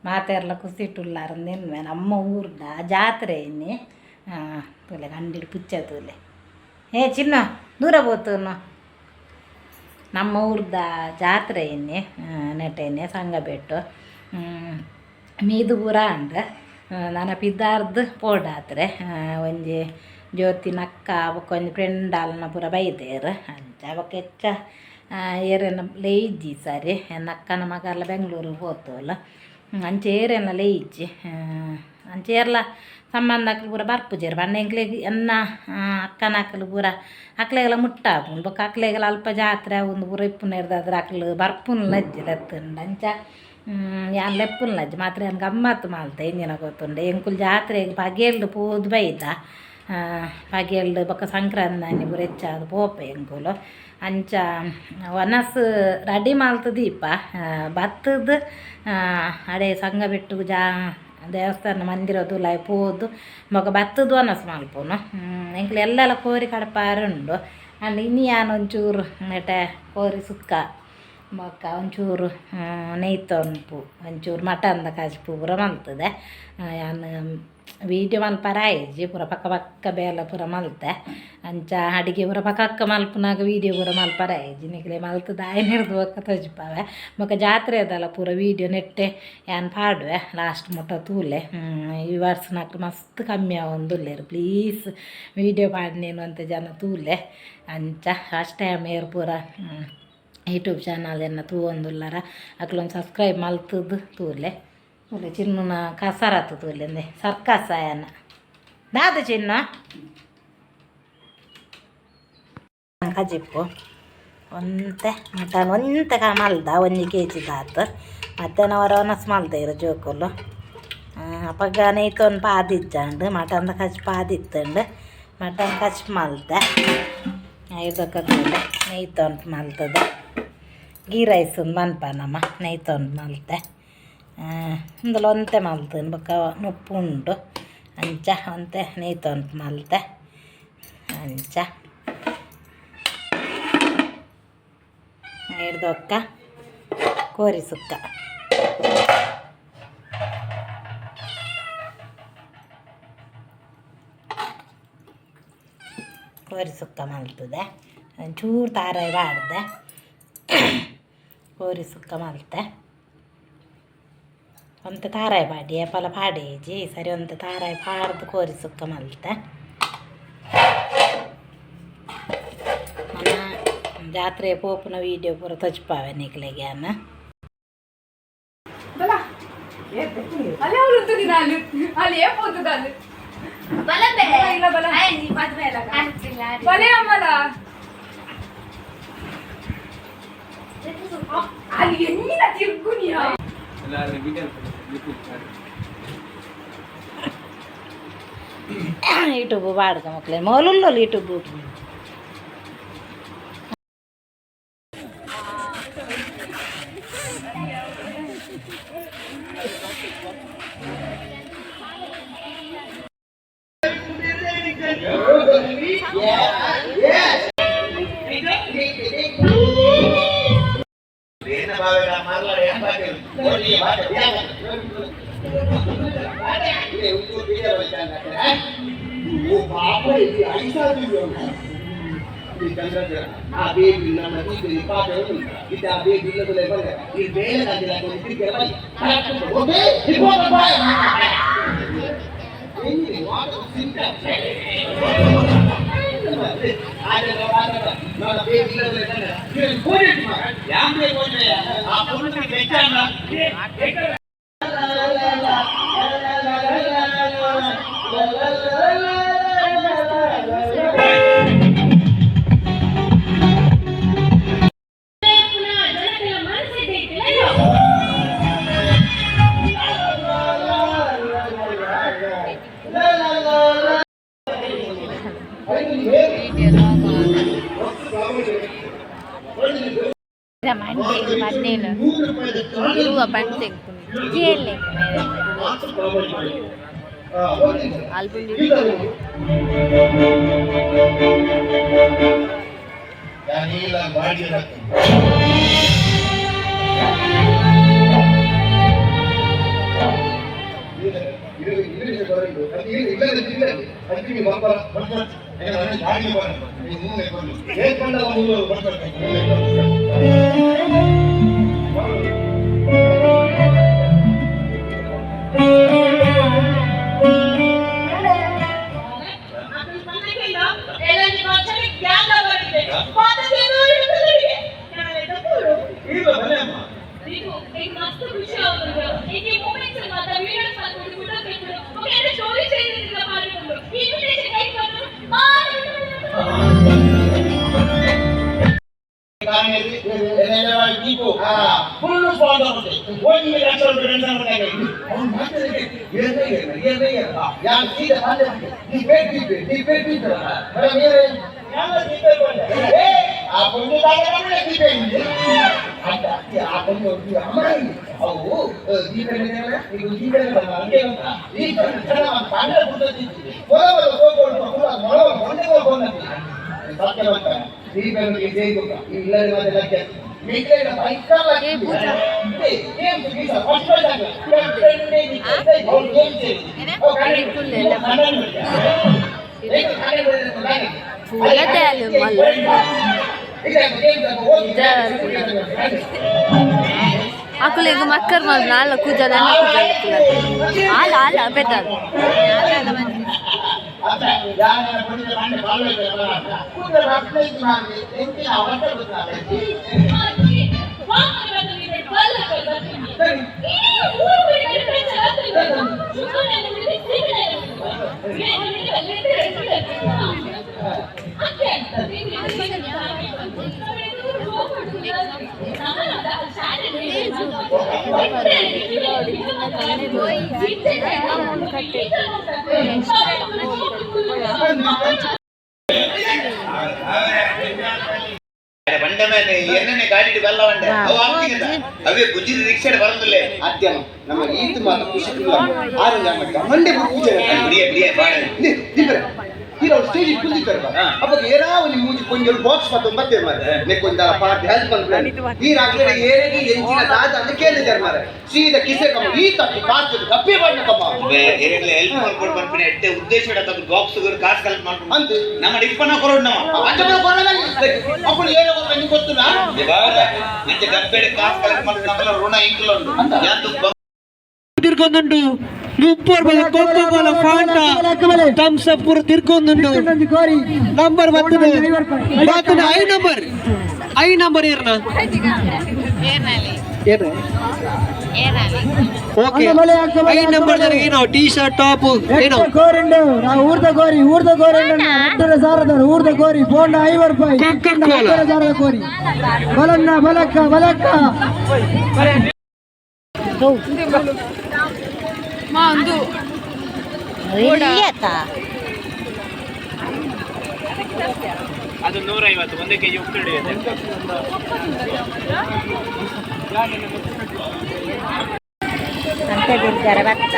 ಮಾತೆರ್ಲ ಖುಷಿಟುಲ್ಲಾರ್ ನಮ್ಮ ಊರ್ದ ಜಾತ್ರೆ ಇನ್ನಿ. ತೂಲೆ ಕಂಡಿಡ್ ಪುಚ್ಚ ತೂಲೆ. ಏ ಚಿನ್ನ ದೂರ ಪೋತುನು. ನಮ್ಮ ಊರ್ದ ಜಾತ್ರೆ ಇನ್ನಿ ನೆಟೆನೆ ಸಂಗಬೆಟ್ಟು ಮೀದು ಪೂರ ಆಂಡ್. ನನ ಪಿದಾರ್ದ್ ಪೋಡಾತ್ರೆ. ಒಂಜಿ ಜ್ಯೋತಿನಕ್ಕ ಬೊಕ್ಕ ಒಂಜಿ ಫ್ರೆಂಡ್ ಆಲ್ನ ಪೂರ ಬೈದೆರ್. ಅಂಚ ಬೊಕ್ಕ ಹೆಚ್ಚ ಏರೆನ ಲೇಯಿಜ್ಜಿ ಸರಿ. ಎನ್ನ ಅಕ್ಕನ ಮಗಲ ಬೆಂಗ್ಳೂರಿಗೆ ಪೋತೋಲು. ಅಂಚ ಏರೆನ ಲೇಯಿಜ್ಜಿ. ಅಂಚ ಏರ್ಲ ಸಂಬಂಧಕ್ಲು ಪೂರ ಬರ್ಪುಜೆರ್ ಪಂಡ ಎಂಕ್ಲೆಗ್ ಎನ್ನ ಅಕ್ಕನಕುಲು ಪೂರ ಅಕ್ಲೆಗೆಲ್ಲ ಮುಟ್ಟ ಆಪುಂಡು. ಬೊಕ್ಕ ಅಕ್ಲೆಗೆಲ್ಲ ಅಲ್ಪ ಜಾತ್ರೆ ಅವು ಪೂರ ಇಪ್ಪುನೆರ್ದಾದ್ರ ಅಕ್ಲು ಬರ್ಪುನ್ಲ ಇಜ್ಜಿ ಲೆತ್ತುಂಡ. ಅಂಚ ಯಾನ್ ಲೆಪ್ಪುನ್ಲಜ್ಜಿ ಮಾತ್ರ. ಯಾನ್ ಗಮ್ಮತ್ತು ಮಲ್ತೆ. ಇಂಜಿನ ಗೊತ್ತುಂಡು, ಎಂಕುಲು ಜಾತ್ರೆಗ್ ಪಗೆಲ್ಡ್ ಪೋದು ಬೈದ. ಪಗೆಲ್ಡ್ ಬೊಕ್ಕ ಸಂಕ್ರಾಂತಿ ಪೂರ ಹೆಚ್ಚಾದ್ ಪೋಪೆ ಎಂಕುಲು. ಅಂಚ ವನಸ್ ರೆಡಿ ಮಲ್ತ್ ದೀಪ ಬತ್ತದ್ ಅಡೆ ಸಂಗಬೆಟ್ಟು ದೇವಸ್ಥಾನ ಮಂದಿರದುಲಾಯಿ ಪೋದು ಬೊಕ್ಕ ಬತ್ತದ್ ವನಸ್ ಮಲ್ಪುನು. ಎಂಕ್ಲು ಎಲ್ಲಲ ಕೋರಿ ಕಡಪಾರೆ ಉಂಡು. ಅಂಡ್ ಇನಿ ಯಾನ್ ಒಂಚೂರು ನೆಟೆ ಕೋರಿ ಸುಕ್ಕ ಬೊಕ್ಕ ಒಂಚೂರು ನೆಯ್ತೊಂಪು, ಒಂಚೂರು ಮಟನ್ದ ಕಜ್ಪು ಪೂರ ಮಲ್ತದೆ. ಯಾನ್ ವೀಡಿಯೋ ಮಲ್ಪರ ಆಯಿಜಿ. ಪೂರ ಪಕ್ಕ ಪಕ್ಕ ಬೇಲೆ ಪೂರ ಮಲ್ತೆ. ಅಂಚ ಅಡಿಗೆ ಪೂರ ಪಕ್ಕಕ್ಕ ಮಲ್ಪುನಾಗ ವೀಡಿಯೋ ಪೂರ ಮಲ್ಪರ ಆಯಿಜಿ. ನಿಕ್ಲೆ ಮಲ್ತದ ಆಯ್ನೆರ್ದ್ ಬೊಕ್ಕ ತೋಜಿಪಾವೆ. ಬೊಕ್ಕ ಜಾತ್ರೆದಲ್ಲ ಪೂರ ವೀಡಿಯೋ ನೆಟ್ಟೆ ಯಾನ್ ಪಾಡುವೆ. ಲಾಸ್ಟ್ ಮುಟ್ಟ ತೂಲೆ. ವ್ಯೂವರ್ಸ್ನಕ್ಲು ಮಸ್ತ್ ಕಮ್ಮಿ ಆವೊಂದುಲ್ಲೆರ್. ಪ್ಲೀಸ್ ವೀಡಿಯೋ ಪಾಡ್ನೇನು ಅಂತ ಜನ ತೂಲೆ. ಅಂಚ ಫಸ್ಟ್ ಟೈಮ್ ಏರ್ ಪೂರ ಯೂಟ್ಯೂಬ್ ಚಾನಲ್ ಎನ್ನ ತೂವೊಂದುಲ್ಲರ ಅಕ್ಲೊಂದು ಸಬ್ಸ್ಕ್ರೈಬ್ ಮಲ್ತದ್ದು ತೂಲೆ. ತೂಲೆ, ಚಿನ್ನುನ ಕಸರತ್ತು ತೂಲೆ. ಸರ್ಕಸ್ ಆಯನ ದಾದ ಚಿನ್ನ ಕಜಿಪ್ಪು. ಒಂತೆ ಮಟನ್ ಒಂತೆ ಮಲ್ದ, 1 ಕೆ ಜಿ ದಾತ್. ಮಧ್ಯಾಹ್ನ ಹೊರ ಒನಸ್ ಮಲ್ದೇರು ಜೋಕುಲು. ಅಪಗ ನೆಯ್ತೊಂದು ಪಾದಿಜ್ಜಾಂಡ್, ಮಟನ್ದ ಕಜ್ಪು ಆದಿತ್ತಂಡು. ಮಟನ್ ಕಜ್ಪು ಮಲ್ತೆ. ಐದಕ್ಕ ತೂಲೆ, ನೆಯ್ತೊಂದು ಮಲ್ತದ. ಗೀ ರೈಸ್ ಮನ್ಪ ನಮ್ಮ ನೆಯ್ತೊಂದು ಮಲ್ತೆ. ಇಂದಲ ಒಂತೆ ಮಲ್ತನ್. ಬೊಕ್ಕ ನುಪ್ಪು ಉಂಡು. ಅಂಚ ಒಂತೆ ನೆಯ್ತೊಂದು ಮಲ್ತೆ. ಅಂಚ ಐಡ್ದೊಕ್ಕ ಕೋರಿ ಸುಕ್ಕ. ಕೋರಿ ಸುಕ್ಕ ಮಲ್ತದೆ. ಒಂಚೂರು ತಾರಾಯಿ ಪಾಡ್ದೆ. ಕೋರಿ ಸುಕ್ಕ ಮಲ್ತೆ. ಒಂತೆ ತಾರಾಯಿ ಪಾಡಿ, ಏಪಲ ಪಾಡೇಜಿ. ಸರಿ, ಒಂತೆ ತಾರಾಯಿ ಪಾಡ್ದು ಕೋರಿ ಸುಕ್ಕ ಮಲ್ತೆ. ನನ ಜಾತ್ರೆ ಪೋಪುನ ವೀಡಿಯೋ ಪೂರ ತೋಜಿಪಾವೆ ನಿಕ್ಲೆಗ್ ಯಾನ್. ಅಲ್ಲಿ ಅವಳು ಅಲ್ಲಿ ಅಲ್ಲಿ ಏ ಪೋತದ ಅಲ್ಲಿ. ಇಲ್ಲ ಬಲ ಬಲೆ ಅಮ್ಮಲ. ಅಲ್ಲಿ ಎಣ್ಣಿನ ತಿರ್ಗುನಿಯ. ಯೂಟ್ಯೂಬ್ ಪಾಡ್ಕ ಮಕ್ಲೆ. ಮೋಲುಲ್ಲೋಲು ಯೂಟ್ಯೂಬ್. ಮಂಡೆ ಪನ್ನೇನು ಇರುವ ಪಂಚೆ ಕೇಳಿ. ಅಕುಲೆಗ್ ಮಕ್ಕರ್ ಮಲ್ ನಾಲ ಕೂಜಲ ಕೂಜಲ ಆಲ ಆಲ ಬೆದಲ್ ನಮ್ಮ ಈತ ಮಾತ ಖುಷಿ ಆರು ನಮ್ಮ ಗಮಂಡೆ ಪೂಜೆ ಹೀರೋ ಸ್ಟೇಜ್ ಕುಂದಿದ್ದಾರೆ ಅಪ್ಪ ಏನಾವ ನಿಮ್ಮ ಮೂಜಿ ಕೊಂಜಲು ಬಾಕ್ಸ್ ಮಾತು ಮತ್ತೆ ಮಾರೆ ನೆಕ್ಕೊಂದ ಪಾರ್ಟಿ ಹೆಲ್ಪ್ ಬಂದ್ಬಿಡ ಈ ರಾಗ್ಲೇ ಏರಿಗೆ ಎಂಜಿನ ದಾದ ಅಂತ ಕೇಳಿದ್ದಾರೆ ಮಾರೆ ಸೀದಾ ಕಿಸೆ ಕಮ್ಮ ಈ ತಪ್ಪು ಕಾಸು ಕಪ್ಪಿ ಬಣ್ಣ ಕಮ್ಮ ಏರೆಗ್ಲ ಹೆಲ್ಪ್ ಮಾಡ್ಕೊಂಡು ಬರ್ಪಿನ ಎಡ್ಡೆ ಉದ್ದೇಶ ಇಡತ್ತ ಬಾಕ್ಸ್ ಕಾಸು ಕಲೆಕ್ಟ್ ಮಾಡ್ಕೊಂಡು ಅಂತ ನಮ್ಮ ಇಪ್ಪನ ಕೊರೋಡ್ ನಮ್ಮ ಅಂಚೆ ಕೊರೋನಾ ಅప్పుడు ಏನೋ ನಿಂಗೆ ಗೊತ್ತಿಲ್ಲ ಅಂಚೆ ಗಪ್ಪೆಡೆ ಕಾಸು ಕಲೆಕ್ಟ್ ಮಾಡ್ಕೊಂಡು ನಮ್ಮಲ್ಲ ಋಣ ಇಂಕ್ಲ ಉಂಟು ಯಾಂತು ತಿರ್ಕೊಂದುಂಟು ಮುಪ್ಪು Coca Cola Fanta Thums Up ಪೂರ ತಿರ್ಕೊಂದುಂಟು ನಂಬರ್ ಬರ್ತದೆ ಬರ್ತದೆ I number I number ಏರ್ನ ಏನು ಓಕೆ I number ಏನೋ ಟೀ ಶರ್ಟ್ ಟಾಪ್ ಏನೋ ಕೋರಿಂಡು ನಾವು ಊರ್ದ ಕೋರಿ ಊರ್ದ ಕೋರಿಂಡು ರಡ್ಡರ ಸಾರದ ಊರ್ದ ಕೋರಿ ಬೋಂಡ 50 ರೂಪಾಯಿ ಕೋಕಾ ಕೋಲಾ ರಡ್ಡರ ಸಾರದ ಕೋರಿ ಬಲನ್ನ ಬಲಕ್ಕ ಬಲಕ್ಕ ಮಾ ಒಂದು ಅದು 150 1 ಕೆಜಿ ಉಪ್ಪು ಹಿಡಿಯುತ್ತೆ. ಅಂತ ತಿರ್ಗಾರ ಭತ್ತ.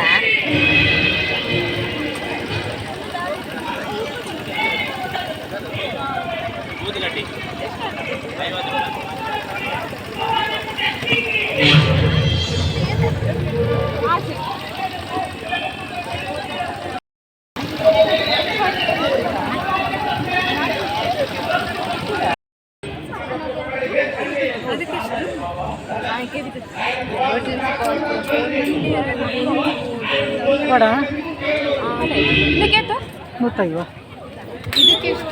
ಊದುಗಡ್ಡಿ 50 ರೂಪಾಯಿ. ಕೊಡ ಇದಕ್ಕೆ ಗೊತ್ತಾಗಿವ. ಇದಕ್ಕೆ ಎಷ್ಟು?